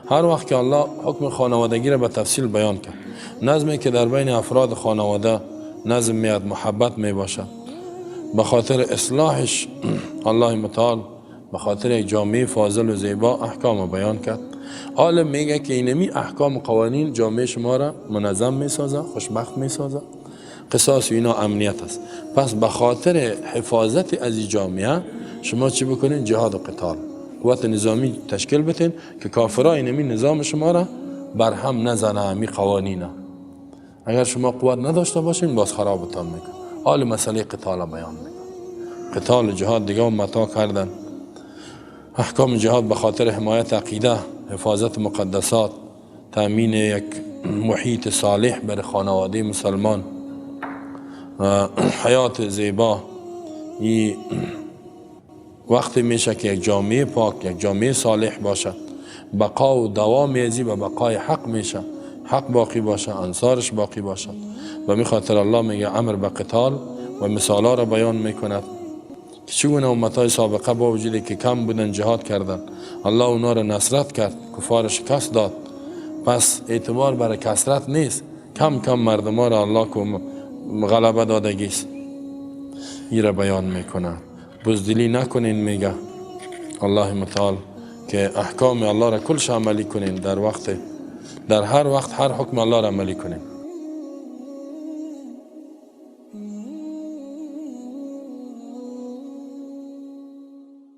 هر وقت که الله حکم خانوادگی را به تفصیل بیان کرد، نظمی که در بین افراد خانواده نظم میاد، محبت می باشد، به خاطر اصلاحش الله متعال به خاطر یک جامعه فاضل و زیبا احکام بیان کرد. عالم میگه که اینمی احکام و قوانین جامعه شما را منظم میسازه، خوشبخت میسازه، قصاص اینا امنیت است. پس به خاطر حفاظت از این جامعه شما چی بکنین؟ جهاد و قتال، قوت نظامی تشکیل بتین که کافرها اینمی نظام شما را برهم نزنه، امی قوانینه. اگر شما قوت نداشته باشین باز خرابتان میکنه. حال مسئله قتال بیان میکنه. قتال و جهاد دیگه امت‌ها کردن. احکام جهاد به خاطر حمایت عقیده، حفاظت مقدسات، تامین یک محیط صالح بر خانواده مسلمان، حیات زیبا. ای وقتی میشه که یک جامعه پاک، یک جامعه صالح باشد، بقا و دوام ازی به بقای حق میشه، حق باقی باشه، انصارش باقی باشد. و می خاطر الله میگه امر به قتال و مثالا را بیان میکند که چگونه امتهای سابقه با وجودی که کم بودن جهاد کردن، الله اونا را نصرت کرد، کفار شکست داد. پس اعتبار برای کثرت نیست، کم کم مردم را الله غلبه دادگیست. این را بیان میکنه. بزدلی نکنین، میگه الله متعال که احکام الله را کلش عملی کنین، در هر وقت هر حکم الله را عملی کنین.